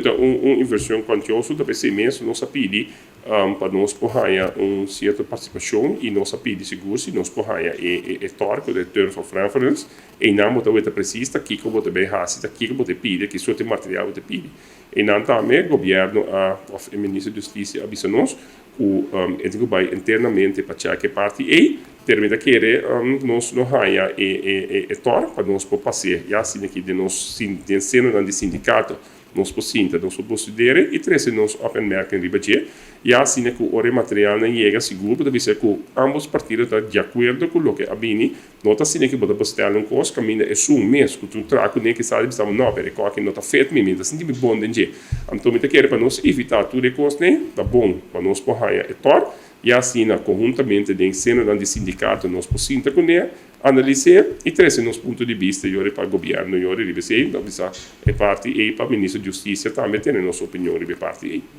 Ta un inversion cuantioso, ta pesey mes nos a pidi pa nos por haya un cierto participacion y nos a pidi sigur si nos por haya e TOR, cu ta e Terms of Reference. Eynan bo ta weta precies ta kico bo ta bay haci, ta kico bo ta pidi, ki soort di material bo ta pidi. Eynan tambe Gobierno a, of e Minister di Husticia a bisa nos cu e tin cu bay internamente pa check e parti ey, pero mi ta kere nos lo haya e TOR pa nos por pase ya asina aki den nos den senonan di sindicato. Nos por sinta, nos por procedere y trece nos opmerking riba dje, ya asina cu ora e materialnan yega, sigur bo ta bisa cu ambos partido ta di acuerdo cu loke a bini. No ta asina cu bo ta bestel un cos caminda esun mes cu tu traha cune kisas di bisa bo no, pero e coki no ta fit mi, mi ta sinti mi bon den dje. Anto mi ta kere pa nos evita tur e cosnan, ta bon pa nos por haya e tor, ya asina conhuntamente den senonan di sindicato nos por sinta cune, Analis'é i trese nos punto di bista yori pa gobièrnu yori riba esei, ta bisa e parti ei pa Minister di Hustisia tambe tene nos opinion riba e parti ei.